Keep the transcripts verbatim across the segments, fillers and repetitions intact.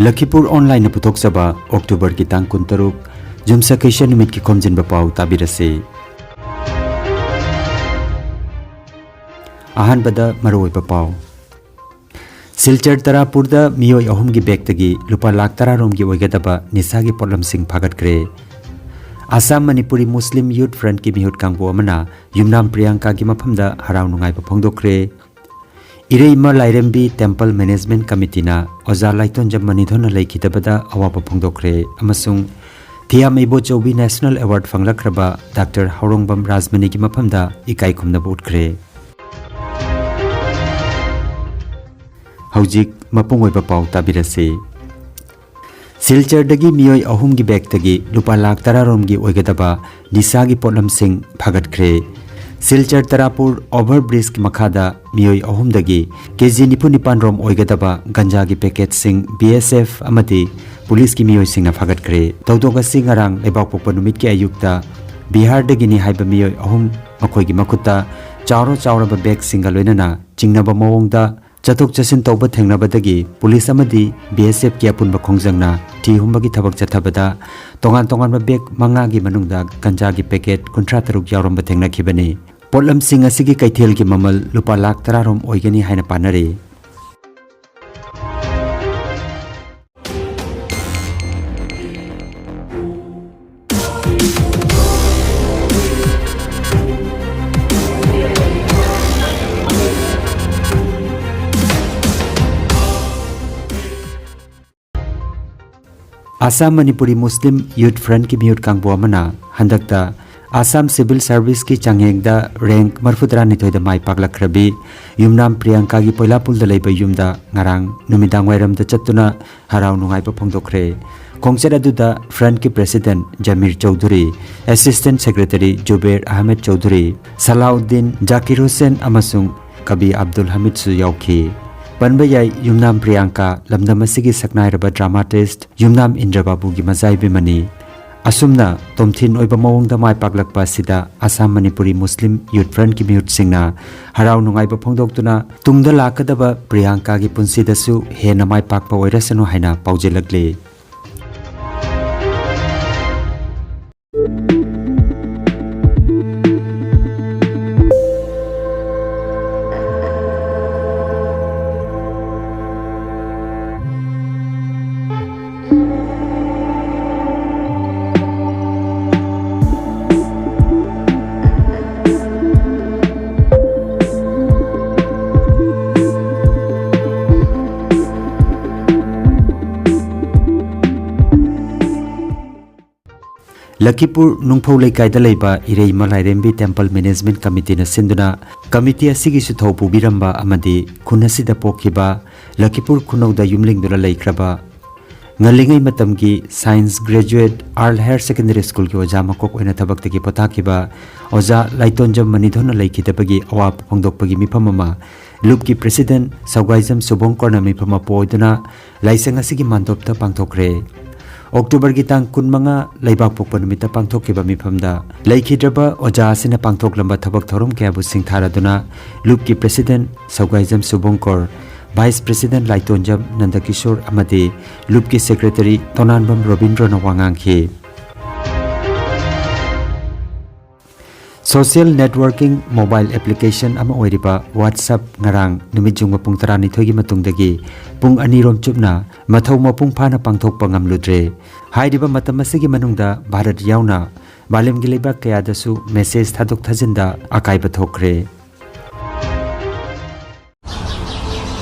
ꯂꯈꯤꯄꯨꯔ ꯑꯣꯟꯂꯥꯏꯟꯅ ꯄꯨꯊꯣꯛꯆꯕ ꯑꯣꯛꯇꯣꯕꯔꯒꯤ ꯇꯥꯡ ꯀꯨꯟꯇꯔꯨꯛ, ꯌꯨꯝꯁꯀꯩꯁ ꯅꯨꯃꯤꯠꯀꯤ ꯈꯣꯝꯖꯤꯟꯕ ꯄꯥꯎ ꯇꯥꯕꯤꯔꯁꯤ꯫ ꯑꯍꯥꯟꯕꯗ ꯃꯔꯨꯑꯣꯏꯕ ꯄꯥꯎ꯫ ꯁꯤꯜꯆꯔ ꯇꯔꯥꯄꯨꯔꯗ ꯃꯤꯑꯣꯏ ꯑꯍꯨꯝꯒꯤ ꯕꯦꯛꯇꯒꯤ ꯂꯨꯄꯥ ꯂꯥꯈ ꯇꯔꯥ ꯔꯣꯝꯒꯤ ꯑꯣꯏꯒꯗꯕ ꯅꯤꯁꯥꯒꯤ ꯄꯣꯠꯂꯝꯁꯤꯡ ꯐꯥꯒꯠꯈ꯭ꯔꯦ꯫ ꯑꯁꯥꯝ ꯃꯅꯤꯄꯨꯔꯤ ꯃꯨꯁꯂꯤꯝ ꯌꯨꯠ ꯐ꯭ꯔꯟꯠꯀꯤ ꯃꯤꯍꯨꯠ ꯀꯥꯡꯕꯨ ꯑꯃꯅ ꯌꯨꯝꯅꯥꯝ ꯄ꯭ꯔꯤꯌꯥꯡꯀꯥꯒꯤ ꯃꯐꯝꯗ ꯍꯔꯥꯎ ꯅꯨꯡꯉꯥꯏꯕ ꯐꯣꯡꯗꯣꯛꯈ꯭ꯔꯦ꯫ ꯏꯔꯩꯃ ꯂꯥꯏꯔꯦꯝꯕꯤ ꯇꯦꯝꯄꯜ ꯃꯦꯅꯦꯖꯃꯦꯟꯠ ꯀꯃꯤꯇꯤꯅ ꯑꯣꯖꯥ ꯂꯥꯏꯇꯣꯟꯖꯝ ꯃꯅꯤꯊꯣꯟꯅ ꯂꯩꯈꯤꯗꯕꯗ ꯑꯋꯥꯕ ꯐꯣꯡꯗꯣꯛꯈ꯭ꯔꯦ ꯑꯃꯁꯨꯡ ꯊꯤꯌꯥꯝ ꯏꯕꯣꯆꯧꯕꯤ ꯅꯦꯁꯅꯦꯜ ꯑꯦꯋꯥꯔꯗ ꯐꯪꯂꯛꯈ꯭ꯔꯕ ꯗꯥꯛꯇꯔ ꯍꯥꯎꯔꯣꯡꯕꯝ ꯔꯥꯖꯃꯅꯤꯒꯤ ꯃꯐꯝꯗ ꯏꯀꯥꯏ ꯈꯨꯝꯅꯕ ꯎꯠꯈ꯭ꯔꯦ꯫ ꯍꯧꯖꯤꯛ ꯃꯄꯨꯡ ꯑꯣꯏꯕ ꯄꯥꯎ ꯇꯥꯕꯤꯔꯁꯤ꯫ ꯁꯤꯜꯆꯔꯗꯒꯤ ꯃꯤꯑꯣꯏ ꯑꯍꯨꯝꯒꯤ ꯕꯦꯛꯇꯒꯤ ꯂꯨꯄꯥ ꯂꯥꯈ ꯇꯔꯥ ꯔꯣꯝꯒꯤ ꯑꯣꯏꯒꯗꯕ ꯅꯤꯁꯥꯒꯤ ꯄꯣꯠꯂꯝꯁꯤꯡ ꯐꯥꯒꯠꯈ꯭ꯔꯦ꯫ ꯁꯤꯜꯆꯔ ꯇꯔꯥꯄꯨꯔ ꯑꯣꯚꯔ ꯕ꯭ꯔꯤꯖꯀꯤ ꯃꯈꯥꯗ ꯃꯤꯑꯣꯏ ꯑꯍꯨꯝꯗꯒꯤ ꯀꯦꯖꯤ ꯅꯤꯐꯨ ꯅꯤꯄꯥꯟ ꯔꯣꯝ ꯑꯣꯏꯒꯗꯕ ꯒꯟꯖꯥꯒꯤ ꯄꯦꯀꯦꯠꯁꯤꯡ ꯕꯤ ꯑꯦꯁ ꯑꯦꯐ ꯑꯃꯗꯤ ꯄꯨꯂꯤꯁꯀꯤ ꯃꯤꯑꯣꯏꯁꯤꯡꯅ ꯐꯥꯒꯠꯈ꯭ꯔꯦ꯫ ꯊꯧꯗꯣꯛ ꯑꯁꯤ ꯉꯔꯥꯡ ꯂꯩꯕꯥꯛꯄꯣꯛꯄ ꯅꯨꯃꯤꯠꯀꯤ ꯑꯌꯨꯛꯇ ꯕꯤꯍꯥꯔꯗꯒꯤꯅꯤ ꯍꯥꯏꯕ ꯃꯤꯑꯣꯏ ꯑꯍꯨꯝ ꯃꯈꯣꯏꯒꯤ ꯃꯈꯨꯠꯇ ꯆꯥꯎꯔ ꯆꯥꯎꯔꯕ ꯕꯦꯒꯁꯤꯡꯒ ꯂꯣꯏꯅꯅ ꯆꯤꯡꯅꯕ ꯃꯑꯣꯡꯗ ꯆꯠꯊꯣꯛ ꯆꯠꯁꯤꯟ ꯇꯧꯕ ꯊꯦꯡꯅꯕꯗꯒꯤ ꯄꯨꯂꯤꯁ ꯑꯃꯗꯤ ꯕꯤ ꯑꯦꯁ ꯑꯦꯐꯀꯤ ꯑꯄꯨꯟꯕ ꯈꯣꯡꯖꯪꯅ ꯊꯤ ꯍꯨꯝꯕꯒꯤ ꯊꯕꯛ ꯆꯠꯊꯕꯗ ꯇꯣꯉꯥꯟ ꯇꯣꯉꯥꯟꯕ ꯕꯦꯒ ꯃꯉꯥꯒꯤ ꯃꯅꯨꯡꯗ ꯒꯟꯖꯥꯒꯤ ꯄꯦꯀꯦꯠ ꯀꯨꯟꯊ꯭ꯔꯥ ꯇꯔꯨꯛ ꯌꯥꯎꯔꯝꯕ ꯊꯦꯡꯅꯈꯤꯕꯅꯤ꯫ ꯄꯣꯠꯂꯝꯁꯤꯡ ꯑꯁꯤꯒꯤ ꯀꯩꯊꯦꯜꯒꯤ ꯃꯃꯜ ꯂꯨꯄꯥ ꯂꯥꯈ ꯇꯔꯥ ꯔꯣꯝ ꯑꯣꯏꯒꯅꯤ ꯍꯥꯏꯅ ꯄꯥꯅꯔꯤ꯫ ꯑꯁꯥꯝ ꯃꯅꯤꯄꯨꯔꯤ ꯃꯨꯁꯂꯤꯝ ꯌꯨꯠ ꯐ꯭ꯔꯟꯠꯀꯤ ꯃꯤꯍꯨꯠ ꯀꯥꯡꯕꯨ ꯑꯃꯅ ꯍꯟꯗꯛꯇ ꯑꯁꯥꯝ ꯁꯤꯚꯤꯜ ꯁꯥꯔꯚꯤꯁꯀꯤ ꯆꯥꯡꯌꯦꯡꯗ ꯔꯦꯡꯛ ꯃꯔꯤꯐꯨ ꯇꯔꯥꯅꯤꯊꯣꯏꯗ ꯃꯥꯏ ꯄꯥꯛꯂꯛꯈ꯭ꯔꯕꯤ ꯌꯨꯝꯅꯥꯝ ꯄ꯭ꯔꯤꯌꯥꯡꯀꯥꯒꯤ ꯄꯣꯏꯂꯥꯄꯨꯜꯗ ꯂꯩꯕ ꯌꯨꯝꯗ ꯉꯔꯥꯡ ꯅꯨꯃꯤꯗꯥꯡ ꯋꯥꯏꯔꯝꯗ ꯆꯠꯇꯨꯅ ꯍꯔꯥꯎ ꯅꯨꯡꯉꯥꯏꯕ ꯐꯣꯡꯗꯣꯛꯈ꯭ꯔꯦ꯫ ꯈꯣꯡꯆꯠ ꯑꯗꯨꯗ ꯐ꯭ꯔꯟꯠꯀꯤ president Jamir Chowdhury, assistant secretary Zubair Ahmed Chowdhury, Salauddin Zakir Hussain ꯑꯃꯁꯨꯡ ꯀꯕꯤ ꯑꯕꯗꯨꯜ ꯍꯃꯤꯗꯁꯨ ꯌꯥꯎꯈꯤ꯫ ꯄꯟꯕ ꯌꯥꯏ, ꯌꯨꯝꯅꯥꯝ ꯄ꯭ꯔꯤꯌꯥꯡꯀꯥ ꯂꯝꯗꯝ ꯑꯁꯤꯒꯤ ꯁꯛꯅꯥꯏꯔꯕ ꯗ꯭ꯔꯃꯥꯇꯤꯁꯠ ꯌꯨꯝꯅꯥꯝ ꯏꯟꯗ꯭ꯔꯕꯥꯕꯨꯒꯤ ꯃꯆꯥꯏꯕꯤꯃꯅꯤ꯫ ꯑꯁꯨꯝꯅ ꯇꯣꯝꯊꯤꯟ ꯑꯣꯏꯕ ꯃꯑꯣꯡꯗ ꯃꯥꯏ ꯄꯥꯛꯂꯛꯄ ꯑꯁꯤꯗ ꯑꯁꯥꯝ ꯃꯅꯤꯄꯨꯔꯤ ꯃꯨꯁꯂꯤꯝ ꯌꯨꯠ ꯐ꯭ꯔꯟꯠꯀꯤ ꯃꯤꯍꯨꯠꯁꯤꯡꯅ ꯍꯔꯥꯎ ꯅꯨꯡꯉꯥꯏꯕ ꯐꯣꯡꯗꯣꯛꯇꯨꯅ ꯇꯨꯡꯗ ꯂꯥꯛꯀꯗꯕ ꯄ꯭ꯔꯤꯌꯥꯡꯀꯥꯒꯤ ꯄꯨꯟꯁꯤꯗꯁꯨ ꯍꯦꯟꯅ ꯃꯥꯏ ꯄꯥꯛꯄ ꯑꯣꯏꯔꯁꯅꯨ ꯍꯥꯏꯅ ꯄꯥꯎꯖꯦꯜꯂꯛꯂꯤ꯫ ꯂꯈꯤꯄꯨꯔ ꯅꯨꯡꯐꯧ ꯂꯩꯀꯥꯏꯗ ꯂꯩꯕ ꯏꯔꯩꯃ ꯂꯥꯏꯔꯦꯝꯕꯤ ꯇꯦꯝꯄꯜ ꯃꯦꯅꯦꯖꯃꯦꯟꯠ ꯀꯃꯤꯇꯤꯅ ꯁꯤꯟꯗꯨꯅ ꯀꯃꯤꯇꯤ ꯑꯁꯤꯒꯤ ꯁꯨꯊꯧ ꯄꯨꯕꯤꯔꯝꯕ ꯑꯃꯗꯤ ꯈꯨꯟ ꯑꯁꯤꯗ ꯄꯣꯛꯈꯤꯕ, ꯂꯈꯤꯄꯨꯔ ꯈꯨꯅꯧꯗ ꯌꯨꯝꯂꯤꯡꯗꯨꯅ ꯂꯩꯈ꯭ꯔꯕ, ꯉꯜꯂꯤꯉꯩ ꯃꯇꯝꯒꯤ ꯁꯥꯏꯟꯁ ꯒ꯭ꯔꯦꯖꯨꯑꯦꯠ, ꯑꯥꯔꯜ ꯍꯥꯌꯔ ꯁꯦꯀꯦꯟꯗꯔꯤ ꯁ꯭ꯀꯨꯜꯒꯤ ꯑꯣꯖꯥ ꯃꯀꯣꯛ ꯑꯣꯏꯅ ꯊꯕꯛꯇꯒꯤ ꯄꯣꯊꯥꯈꯤꯕ ꯑꯣꯖꯥ ꯂꯥꯏꯇꯣꯟꯖꯝ ꯃꯅꯤꯙꯣꯟꯅ ꯂꯩꯈꯤꯗꯕꯒꯤ ꯑꯋꯥꯕ ꯐꯣꯡꯗꯣꯛꯄꯒꯤ ꯃꯤꯐꯝ ꯑꯃ ꯂꯨꯞꯀꯤ ꯄ꯭ꯔꯦꯁꯤꯗꯦꯟꯠ ꯁꯧꯒꯥꯏꯖꯝ ꯁꯨꯕꯣꯡꯀꯣꯔꯅ ꯃꯤꯐꯝ ꯑꯃ ꯄꯣꯏꯗꯨꯅ ꯂꯥꯏꯁꯪ ꯑꯁꯤꯒꯤ ꯃꯥꯟꯗꯣꯞꯇ ꯄꯥꯡꯊꯣꯛꯈ꯭ꯔꯦ꯫ ꯑꯣꯛꯇꯣꯕꯔꯒꯤ ꯇꯥꯡ ꯀꯨꯟꯃꯉꯥ ꯂꯩꯕꯥꯛꯄꯣꯛꯄ ꯅꯨꯃꯤꯠꯇ ꯄꯥꯡꯊꯣꯛꯈꯤꯕ ꯃꯤꯐꯝꯗ ꯂꯩꯈꯤꯗ꯭ꯔꯕ ꯑꯣꯖꯥ ꯑꯁꯤꯅ ꯄꯥꯡꯊꯣꯛꯂꯝꯕ ꯊꯕꯛ ꯊꯧꯔꯝ ꯀꯌꯥꯕꯨ ꯁꯤꯡꯊꯥꯔꯗꯨꯅ ꯂꯨꯞꯀꯤ ꯄ꯭ꯔꯦꯁꯤꯗꯦꯟꯠ ꯁꯧꯒꯥꯏꯖꯝ ꯁꯨꯕꯣꯡꯀꯣꯔ, ꯚꯥꯏꯁ ꯄ꯭ꯔꯦꯁꯤꯗꯦꯟꯠ ꯂꯥꯏꯇꯣꯟꯖꯝ ꯅꯟꯗꯀꯤꯁꯣꯔ ꯑꯃꯗꯤ ꯂꯨꯞꯀꯤ ꯁꯦꯀ꯭ꯔꯦꯇꯔꯤ ꯇꯣꯅꯥꯟꯕꯝ ꯔꯣꯕꯤꯟꯗ꯭ꯔꯣꯅ ꯋꯥ ꯉꯥꯡꯈꯤ꯫ ꯁꯣꯁꯤꯌꯦꯜ ꯅꯦꯠꯋꯔꯀꯤꯡ ꯃꯣꯕꯥꯏꯜ ꯑꯦꯄ꯭ꯂꯤꯀꯦꯁꯟ ꯑꯃ ꯑꯣꯏꯔꯤꯕ WhatsApp ꯉꯔꯥꯡ ꯅꯨꯃꯤꯠ ꯌꯨꯡꯕ ꯄꯨꯡ ꯇꯔꯥꯅꯤꯊꯣꯏꯒꯤ ꯃꯇꯨꯡꯗꯒꯤ ꯄꯨꯡ ꯑꯅꯤꯔꯣꯝ ꯆꯨꯞꯅ ꯃꯊꯧ ꯃꯄꯨꯡ ꯐꯥꯅ ꯄꯥꯡꯊꯣꯛꯄ ꯉꯝꯂꯨꯗ꯭ꯔꯦ꯫ ꯍꯥꯏꯔꯤꯕ ꯃꯇꯝ ꯑꯁꯤꯒꯤ ꯃꯅꯨꯡꯗ ꯚꯥꯔꯠ ꯌꯥꯎꯅ ꯃꯥꯂꯦꯝꯒꯤ ꯂꯩꯕꯥꯛ ꯀꯌꯥꯗꯁꯨ ꯃꯦꯁꯦꯖ ꯊꯥꯗꯣꯛ ꯊꯥꯖꯤꯟꯗ ꯑꯀꯥꯏꯕ ꯊꯣꯛꯈ꯭ꯔꯦ꯫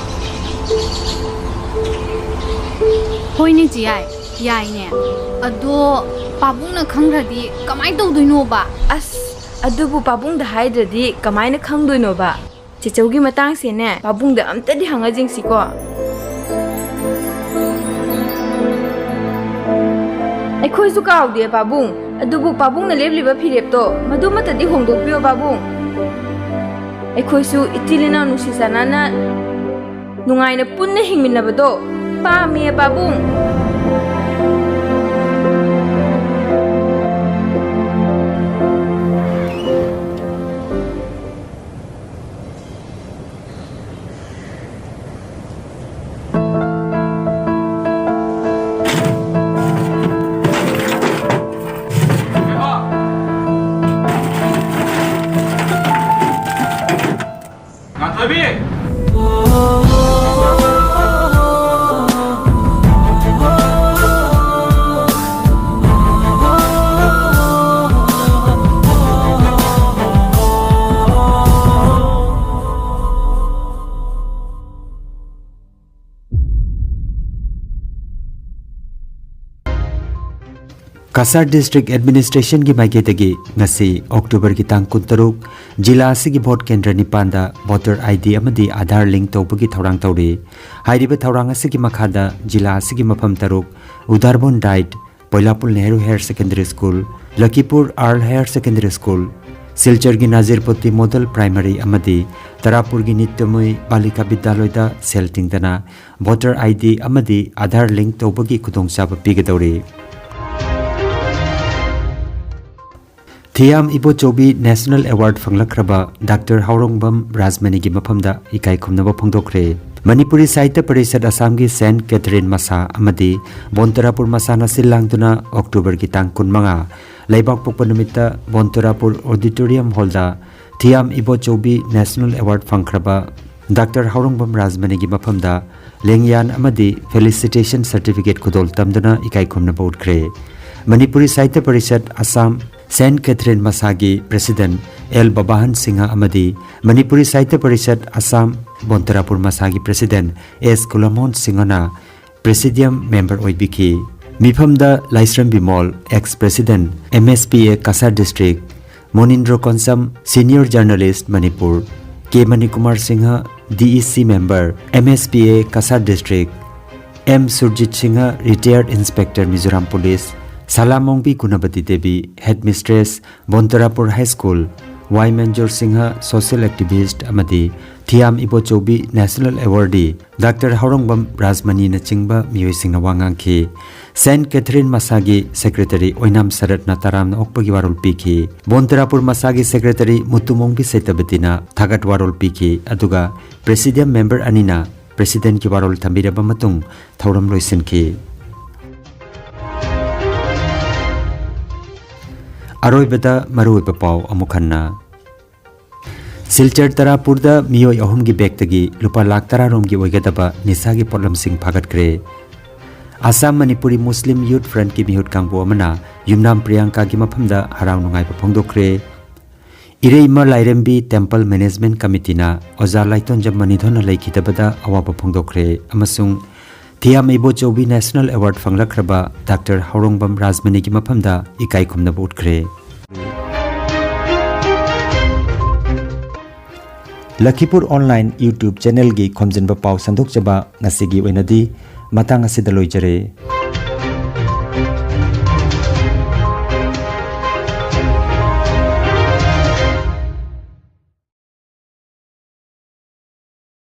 ꯍꯣꯏꯅꯦ ꯆꯤꯌꯥꯏ, ꯌꯥꯏꯅꯦ꯫ ꯑꯗꯣ ꯄꯥꯕꯨꯡꯅ ꯈꯪꯈ꯭ꯔꯗꯤ ꯀꯃꯥꯏꯅ ꯇꯧꯗꯣꯏꯅꯣꯕ? ꯑꯁ, ꯑꯗꯨꯕꯨ ꯄꯥꯕꯨꯡꯗ ꯍꯥꯏꯗ꯭ꯔꯗꯤ ꯀꯃꯥꯏꯅ ꯈꯪꯗꯣꯏꯅꯣꯕ? ꯆꯦꯆꯧꯒꯤ ꯃꯇꯥꯡꯁꯦꯅꯦ, ꯄꯥꯕꯨꯡꯗ ꯑꯝꯇꯗꯤ ꯍꯪꯉꯖꯤꯡꯁꯤꯀꯣ꯫ ꯑꯩꯈꯣꯏꯁꯨ ꯀꯥꯎꯗꯦ ꯄꯥꯕꯨꯡ, ꯑꯗꯨꯕꯨ ꯄꯥꯕꯨꯡꯅ ꯂꯦꯞꯂꯤꯕ ꯐꯤꯔꯦꯞꯇꯣ ꯃꯗꯨꯃꯠꯇꯗꯤ ꯍꯣꯡꯗꯣꯛꯄꯤꯌꯣ ꯄꯥꯕꯨꯡ꯫ ꯑꯩꯈꯣꯏꯁꯨ ꯏꯆꯤꯜ ꯏꯅꯥꯎ ꯅꯨꯡꯁꯤ ꯆꯥꯟꯅꯅ ꯅꯨꯡꯉꯥꯏꯅ ꯄꯨꯟꯅ ꯍꯤꯡꯃꯤꯟꯅꯕꯗꯣ ꯄꯥꯝꯃꯤ ꯄꯥꯕꯨꯡ꯫ ꯀꯁꯥꯔ District Administration ꯒꯤ ꯃꯥꯏꯀꯩꯗꯒꯤ ꯉꯁꯤ October ꯒꯤ ꯇꯥꯡ ꯀꯨꯟꯇꯔꯨꯛ, ꯖꯤꯂꯥ ꯑꯁꯤꯒꯤ vote ꯀꯦꯟꯗ꯭ꯔ ꯅꯤꯄꯥꯟꯗ voter I D ꯑꯃꯗꯤ Aadhaar link ꯇꯧꯕꯒꯤ ꯊꯧꯔꯥꯡ ꯇꯧꯔꯤ꯫ ꯍꯥꯏꯔꯤꯕ ꯊꯧꯔꯥꯡ ꯑꯁꯤꯒꯤ ꯃꯈꯥꯗ ꯖꯤꯂꯥ ꯑꯁꯤꯒꯤ ꯃꯐꯝ ꯇꯔꯨꯛ, ꯎꯗꯥꯔꯕꯣꯟ ꯗꯥꯏꯠ, Poilapul Nehru Higher Secondary School, Lakhipur ꯑꯥꯔꯜ Higher Secondary School, ꯁꯤꯜꯆꯔꯒꯤ ꯅꯥꯖꯤꯔꯄꯣꯇꯤ Model Primary ꯑꯃꯗꯤ ꯇꯔꯥꯄꯨꯔꯒꯤ ꯅꯤꯇ꯭ꯌꯃꯨꯏ ꯕꯥꯂꯤꯀꯥ ꯕꯤꯗ꯭ꯌꯥꯂꯣꯏꯗ ꯁꯦꯜ ꯇꯤꯡꯗꯅ voter I D ꯑꯃꯗꯤ Aadhaar link ꯇꯧꯕꯒꯤ ꯈꯨꯗꯣꯡꯆꯥꯕ ꯄꯤꯒꯗꯧꯔꯤ꯫ ꯊꯤꯌꯥꯝ ꯏꯕꯣꯆꯧꯕꯤ National Award ꯐꯪꯂꯛꯈ꯭ꯔꯕ Doctor ꯍꯥꯎꯔꯣꯡꯕꯝ ꯔꯥꯖꯃꯅꯤꯒꯤ ꯃꯐꯝꯗ ꯏꯀꯥꯏ ꯈꯨꯝꯅꯕ ꯐꯣꯡꯗꯣꯛꯈ꯭ꯔꯦ꯫ ꯃꯅꯤꯄꯨꯔꯤ ꯁꯥꯍꯤꯇ꯭ꯌ ꯄꯔꯤꯁꯠ ꯑꯁꯥꯝꯒꯤ ꯁꯦꯟꯠ ꯀꯦꯊꯔꯤꯟ ꯃꯁꯥ ꯑꯃꯗꯤ ꯕꯣꯟꯇꯔꯥꯄꯨꯔ ꯃꯁꯥꯅ ꯁꯤꯜ ꯂꯥꯡꯗꯨꯅ October ꯒꯤ ꯇꯥꯡ ꯀꯨꯟꯃꯉꯥ, ꯂꯩꯕꯥꯛꯄꯣꯛꯄ ꯅꯨꯃꯤꯠꯇ ꯕꯣꯟꯇꯔꯥꯄꯨꯔ Auditorium Hall ꯗ ꯊꯤꯌꯥꯝ ꯏꯕꯣꯆꯧꯕꯤ National Award ꯐꯪꯈ꯭ꯔꯕ Doctor ꯍꯥꯎꯔꯣꯡꯕꯝ ꯔꯥꯖꯃꯅꯤꯒꯤ ꯃꯐꯝꯗ ꯂꯦꯡꯌꯥꯟ ꯑꯃꯗꯤ Felicitation Certificate ꯈꯨꯗꯣꯜ ꯇꯝꯗꯨꯅ ꯏꯀꯥꯏ ꯈꯨꯝꯅꯕ ꯎꯠꯈ꯭ꯔꯦ꯫ ꯃꯅꯤꯄꯨꯔꯤ ꯁꯥꯍꯤꯇ꯭ꯌ ꯄꯔꯤꯁꯠ ꯑꯁꯥꯝ ꯁꯦꯟꯠ ꯀꯦꯊꯔꯤꯟ ꯃꯁꯥꯒꯤ President ꯑꯦꯜ ꯕꯕꯥꯍꯟ ꯁꯤꯡꯍ ꯑꯃꯗꯤ ꯃꯅꯤꯄꯨꯔꯤ ꯁꯥꯍꯤꯇ꯭ꯌ ꯄꯔꯤꯁꯠ ꯑꯁꯥꯝ ꯕꯣꯟꯇꯔꯥꯄꯨꯔ ꯃꯁꯥꯒꯤ President ꯑꯦꯁ ꯀꯨꯂꯃꯣꯍꯟ ꯁꯤꯡꯍꯅ Presidium Member ꯑꯣꯏꯕꯤꯈꯤ꯫ ꯃꯤꯐꯝꯗ Laishram Bimol, Ex President M S P A Cachar District, Monindro Konsam, Senior Journalist Manipur, K Manikumar Singha, D E C Member, M S P A Cachar District, M Surjit Singha, Retired Inspector Mizoram Police, Salamongbi Gunabati Devi, Headmistress, Bontarapur High School, Y Menjor Singha, Social Activist ꯑꯃꯗꯤ ꯊꯤꯌꯥꯝ ꯏꯕꯣꯆꯧꯕꯤ National Awardee Doctor ꯍꯥꯎꯔꯣꯡꯕꯝ ꯔꯥꯖꯃꯅꯤꯅꯆꯤꯡꯕ ꯃꯤꯑꯣꯏꯁꯤꯡꯅ ꯋꯥ ꯉꯥꯡꯈꯤ꯫ Saint Catherine ꯃꯁꯥꯒꯤ Secretary ꯑꯣꯏꯅꯥꯝ ꯁꯔꯠꯅ ꯇꯔꯥꯝꯅ ꯑꯣꯛꯄꯒꯤ ꯋꯥꯔꯣꯜ ꯄꯤꯈꯤ꯫ ꯕꯣꯟꯇꯔꯥꯄꯨꯔ ꯃꯁꯥꯒꯤ Secretary ꯃꯨꯇꯨꯃꯣꯡꯕꯤ ꯁꯩꯇꯕꯇꯤꯅ ꯊꯥꯒꯠ ꯋꯥꯔꯣꯜ ꯄꯤꯈꯤ, ꯑꯗꯨꯒ Presidium Member ꯑꯅꯤꯅ Presidentꯀꯤ ꯋꯥꯔꯣꯜ ꯊꯝꯕꯤꯔꯕ ꯃꯇꯨꯡ ꯊꯧꯔꯝ ꯂꯣꯏꯁꯤꯟꯈꯤ꯫ ꯑꯔꯣꯏꯕꯗ ꯃꯔꯨꯑꯣꯏꯕ ꯄꯥꯎ ꯑꯃꯨꯛ ꯍꯟꯅ꯫ ꯁꯤꯜꯆꯔ ꯇꯔꯥꯄꯨꯔꯗ ꯃꯤꯑꯣꯏ ꯑꯍꯨꯝꯒꯤ ꯕꯦꯛꯇꯒꯤ ꯂꯨꯄꯥ ꯂꯥꯈ ꯇꯔꯥ ꯔꯣꯝꯒꯤ ꯑꯣꯏꯒꯗꯕ ꯅꯤꯁꯥꯒꯤ ꯄꯣꯠꯂꯝꯁꯤꯡ ꯐꯥꯒꯠꯈ꯭ꯔꯦ꯫ ꯑꯁꯥꯝ ꯃꯅꯤꯄꯨꯔꯤ ꯃꯨꯁꯂꯤꯝ ꯌꯨꯠ ꯐ꯭ꯔꯟꯠꯀꯤ ꯃꯤꯍꯨꯠ ꯀꯥꯡꯕꯨ ꯑꯃꯅ ꯌꯨꯝꯅꯥꯝ ꯄ꯭ꯔꯤꯌꯥꯡꯀꯥꯒꯤ ꯃꯐꯝꯗ ꯍꯔꯥꯎ ꯅꯨꯡꯉꯥꯏꯕ ꯐꯣꯡꯗꯣꯛꯈ꯭ꯔꯦ꯫ ꯏꯔꯩꯃ ꯂꯥꯏꯔꯦꯝꯕꯤ ꯇꯦꯝꯄꯜ ꯃꯦꯅꯦꯖꯃꯦꯟꯠ ꯀꯃꯤꯇꯤꯅ ꯑꯣꯖꯥ ꯂꯥꯏꯇꯣꯟꯖꯝ ꯃꯅꯤꯊꯣꯟꯅ ꯂꯩꯈꯤꯗꯕꯗ ꯑꯋꯥꯕ ꯐꯣꯡꯗꯣꯛꯈ꯭ꯔꯦ ꯑꯃꯁꯨꯡ ꯊꯤꯌꯥꯝ ꯏꯕꯣꯆꯧꯕꯤ ꯅꯦꯁꯅꯦꯜ ꯑꯦꯋꯥꯔꯗ ꯐꯪꯂꯛꯈ꯭ꯔꯕ ꯗꯥꯛꯇꯔ ꯍꯥꯎꯔꯣꯡꯕꯝ ꯔꯥꯖꯃꯅꯤꯒꯤ ꯃꯐꯝꯗ ꯏꯀꯥꯏ ꯈꯨꯝꯅꯕ ꯎꯠꯈ꯭ꯔꯦ꯫ ꯂꯈꯤꯄꯨꯔ ꯑꯣꯟꯂꯥꯏꯟ YouTube ꯆꯦꯅꯦꯜꯒꯤ ꯈꯣꯝꯖꯤꯟꯕ ꯄꯥꯎ ꯁꯟꯗꯣꯛꯆꯕ ꯉꯁꯤꯒꯤ ꯑꯣꯏꯅꯗꯤ ꯃꯇꯥꯡ ꯑꯁꯤꯗ ꯂꯣꯏꯖꯔꯦ꯫